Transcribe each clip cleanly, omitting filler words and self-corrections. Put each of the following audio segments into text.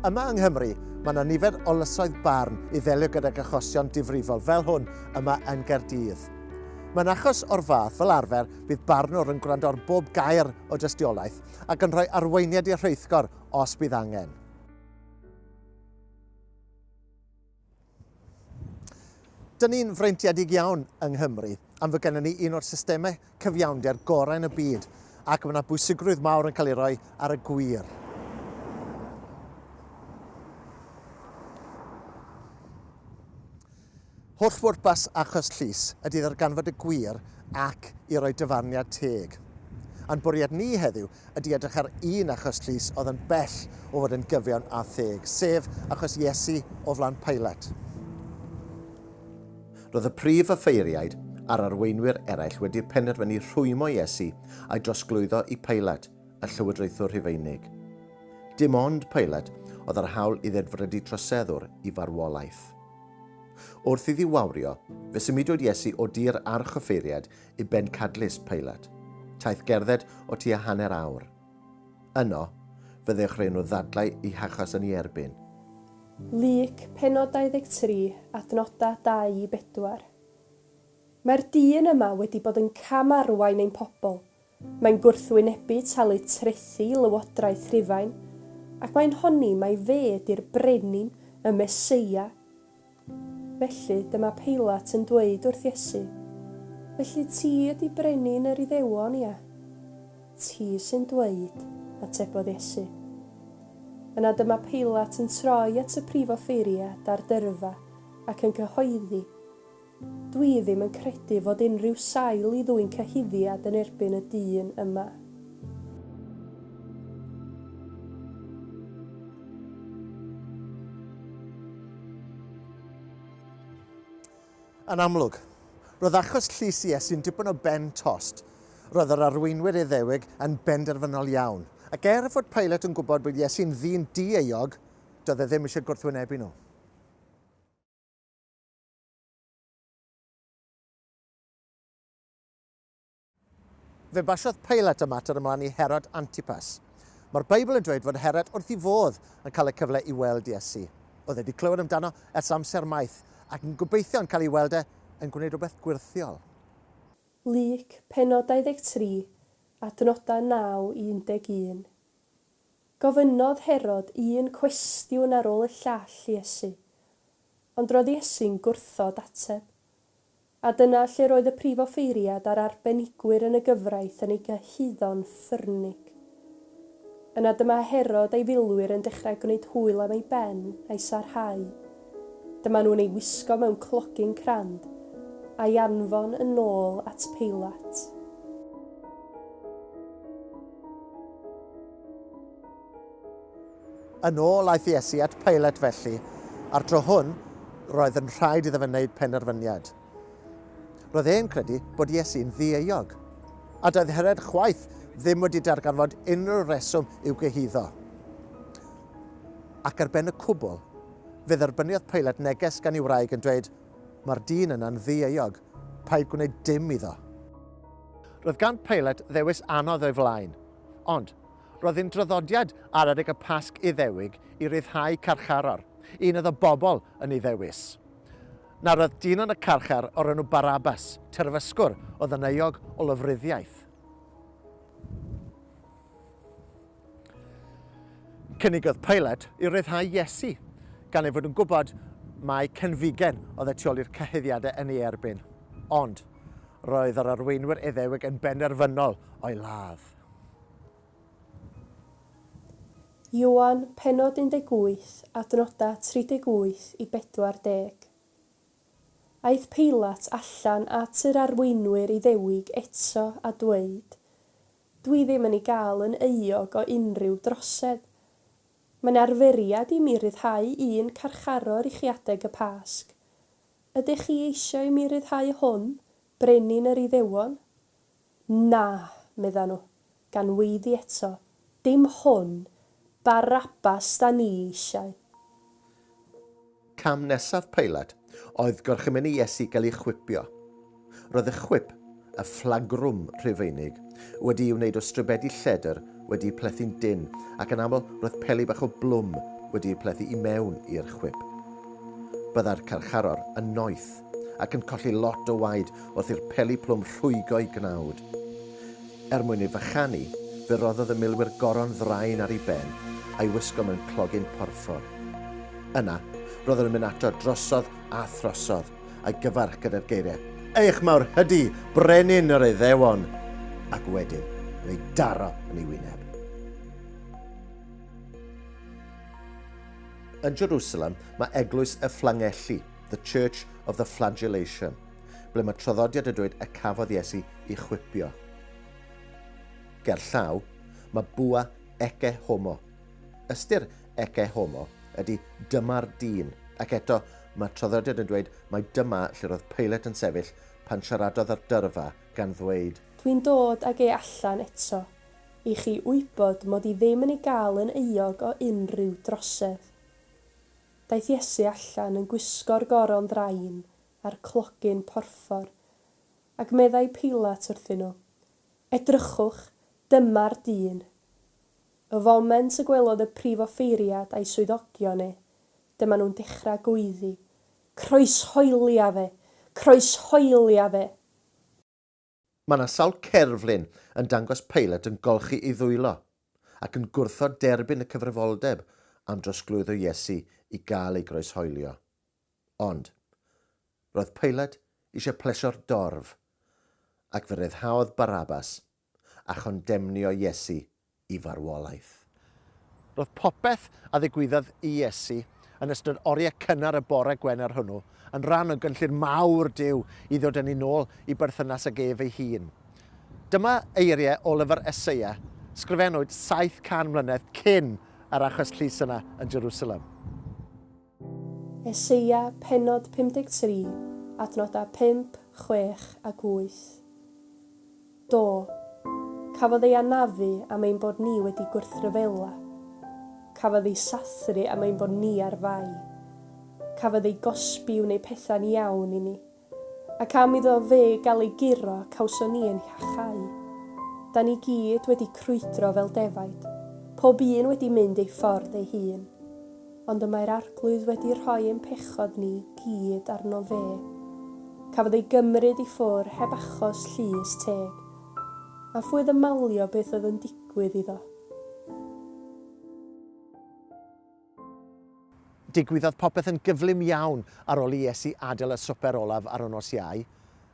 Yma yng Nghymru, mae yna nifer o lysoedd barn i ddelio gydag achosion difrifol fel hwn yma yn Gaerdydd. Mewn achos o'r fath, fel arfer, bydd barnwr yn gwrando ar bob gair o dystiolaeth ac yn rhoi arweiniad i'r rheithgor os bydd angen. Dyn ni'n freintiedig iawn yng Nghymru am fod gennym ni un o'r systemau cyfiawnder gorau yn y byd ac mae yna bwysigrwydd mawr yn cael ei roi ar y gwir. Holl bwrpas achos llys ydy ddarganfod y gwir ac i roi dyfarniad teg. A'n bwriad ni heddiw ydy edrych ar un achos llys oedd yn bell o fod yn gyfiawn a theg, sef achos Iesu o flaen Pilate. Roedd y prif offeiriaid a'r arweinwyr eraill wedi penderfynu rhwymo Iesu a'i drosglwyddo i Pilate, y llywodraethwr Rhufeinig. Dim ond Pilate oedd â'r hawl i ddedfrydu troseddwr i farwolaeth. Wrth iddi wawrio, fe symudwyd Iesu o dir archoffeiriad i bencadlys Pilate, taith gerdded o tua hanner awr. Yno, fe ddechreuon nhw ddadlau eu hachos yn ei erbyn. Luc, pennod 23, adnodau 2 i 4. Mae'r dyn yma wedi bod yn cam-arwain ein pobl. Mae'n gwrthwynebu talu trethi i lywodraeth Rhufain, ac mae'n honni mai fe ydi'r brenin, y Meseia. Felly, dyma Peilat yn dweud wrth Iesu, Felly ti ydy brenin yr Iddewon, ia? Ti sy'n dweud, atebodd Iesu. Yna dyma Peilat yn troi at y prif offeiriad a'r dyrfa ac yn cyhoeddi, Dwi ddim yn credu fod unrhyw sail i ddwyn cyhuddiad yn erbyn y dyn yma. Yn amlwg, roedd achos llys Iesu'n dipyn o ben tost. Roedd yr arweinwyr Iddewig yn benderfynol iawn. Ac er fod Pilate yn gwybod bod Iesu'n ddyn di-euog, doedd e ddim eisiau gwrthwynebu nhw. Fe basiodd Pilate y mater ymlaen i Herod Antipas. Mae'r Beibl yn dweud fod Herod wrth ei fodd yn cael y cyfle i weld Iesu. Oedd e wedi clywed amdano ers amser maith ac yn gobeithio yn cael ei weld e yn gwneud rhywbeth gwyrthiol. Luc, pennod 23, adnodau 9 i 11. Gofynnodd Herod un cwestiwn ar ôl y llall i Iesu, ond roedd Iesu'n gwrthod ateb. A dyna lle roedd y prif offeiriad a'r arbenigwyr yn y gyfraith yn ei gyhuddo'n ffyrnig. Yna dyma Herod a'i filwyr yn dechrau gwneud hwyl am ei ben a'i sarhau. Dyma nhw'n ei wisgo mewn clogyn crand, a'i anfon yn ôl at Peilat. Yn ôl aeth Iesu at Pilate felly, a'r tro hwn roedd yn rhaid iddo fe wneud penderfyniad. Roedd e'n credu bod Iesu'n ddieuog, a doedd Herod chwaith ddim wedi darganfod unrhyw reswm i'w gyhuddo. Ac ar ben y cwbl, fe dderbyniodd Pilate neges gan ei wraig yn dweud, Mae'r dyn yna'n ddieuog, paid gwneud dim iddo. Roedd gan Pilate ddewis anodd o'i flaen, ond Roedd hi'n draddodiad ar adeg y Pasg Iddewig i ryddhau carcharor, un oedd y bobl yn ei ddewis. Nawr roedd dyn yn y carchar o'r enw Barabbas, terfysgwr oedd yn euog o lofruddiaeth. Cynigodd Pilate i ryddhau Iesu, gan ei fod yn gwybod mai cenfigen oedd y tu ôl i'r cyhuddiadau yn ei erbyn. Ond, roedd yr arweinwyr Iddewig yn benderfynol o'i ladd. Ioan, pennod 18, adnodau 38 i 40. Aeth Peilat allan at yr arweinwyr Iddewig eto a dweud, Dwi ddim yn ei gael yn euog o unrhyw drosedd. Mae'n arferiad i mi ryddhau un carcharor i chi adeg y Pasg. Ydych chi eisiau i mi ryddhau hwn, brenin yr Iddewon? Na, medda nhw, gan weiddi eto, dim hwn, Barabbas 'da ni eisiau. Cam nesaf Pilate oedd gorchymyn i Iesu gael ei chwipio. Roedd y chwip, y fflagrwm Rhufeinig, wedi'i wneud o stribedi lledr wedi'u plethu'n dynn ac yn aml roedd peli bach o blwm wedi eu plethu i mewn i'r chwip. Byddai'r carcharor yn noeth ac yn colli lot o waed wrth i'r peli plwm rhwygo'i gnawd. Er mwyn ei fychanu, fe roddodd y milwyr goron ddraen ar ei ben a'i wisgo mewn clogyn porffor. Yna, roedden nhw'n mynd ato drosodd a throsodd, a'i gyfarch gyda'r geiriau, Eich mawrhydi, brenin yr Iddewon! Ac wedyn, yn ei daro yn ei wyneb. Yn Jerusalem, mae Eglwys y Fflangelli, The Church of the Flagellation, ble mae traddodiad yn dweud y cafodd Iesu ei chwipio. Gerllaw, mae bwa Ecce Homo. Ystyr Ecce Homo ydy dyma'r dyn, ac eto mae traddodiad yn dweud mai dyma lle roedd Pilate yn sefyll pan siaradodd â'r dyrfa gan ddweud. Dwi'n dod ag e allan eto, i chi wybod mod i ddim yn ei gael yn euog o unrhyw drosedd. Daeth Iesu allan yn gwisgo'r goron ddrain a'r clogyn porffor, ac meddai Pilat wrthyn nhw, Edrychwch, dyma'r dyn! Y foment y gwelodd y prif offeiriad a'i swyddogion e, dyma nhw'n dechrau gweiddi, Croeshoelia fe! Croeshoelia fe! Mae 'na sawl cerflun yn dangos Pilate yn golchi ei ddwylo ac yn gwrthod derbyn y cyfrifoldeb am drosglwyddo Iesu i gael ei groeshoelio. Ond, roedd Pilate eisiau plesio'r dorf, ac fe ryddhaodd Barabbas a chondemnio Iesu i farwolaeth. Roedd popeth a ddigwyddodd i Iesu yn ystod oriau cynnar y bore Gwener hwnnw yn rhan o gynllun mawr Duw i ddod â ni nôl i berthynas ag ef ei hun. Dyma eiriau o lyfr Eseia, sgrifennwyd 700 mlynedd cyn yr achos llys yna yn Jerusalem. Eseia, pennod 53, adnodau 5, 6 ac 8. Do, cafodd ei anafu am ein bod ni wedi gwrthryfela. Cafodd ei sathru am ein bod ni ar fai. Cafodd ei gosbi i wneud pethau'n iawn i ni. Ac am iddo fe gael ei guro, cawson ni ein hiachau. Da ni gyd wedi crwydro fel defaid, pob un wedi mynd ei ffordd ei hun. Ond y mae'r Arglwydd wedi rhoi ein pechod ni gyd arno fe. Cafodd ei gymryd i ffwr heb achos llys teg. A phwy oedd yn malio beth oedd yn digwydd iddo? Digwyddodd popeth yn gyflym iawn ar ôl i Iesu adael y swper olaf ar y nos Iau,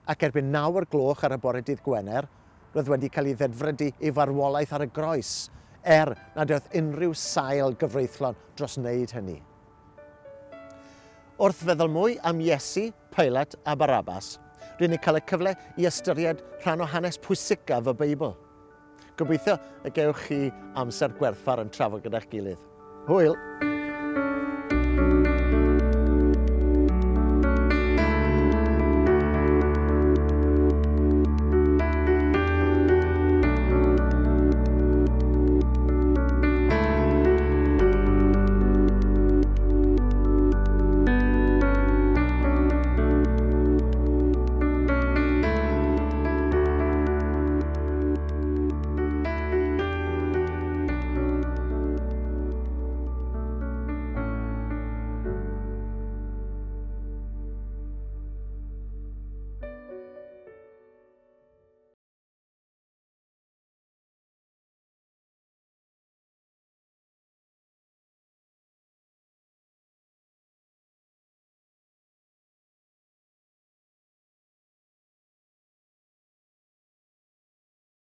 ac erbyn naw o'r gloch ar y bore dydd Gwener, roedd wedi cael ei ddedfrydu i farwolaeth ar y groes, er nad oedd unrhyw sail gyfreithlon dros wneud hynny. Wrth feddwl mwy am Iesu, Pilat a Barabbas, ry'n ni'n cael y cyfle i ystyried rhan o hanes pwysicaf y Beibl. Gobeithio y gewch chi amser gwerthfawr yn trafod gyda'ch gilydd. Hwyl!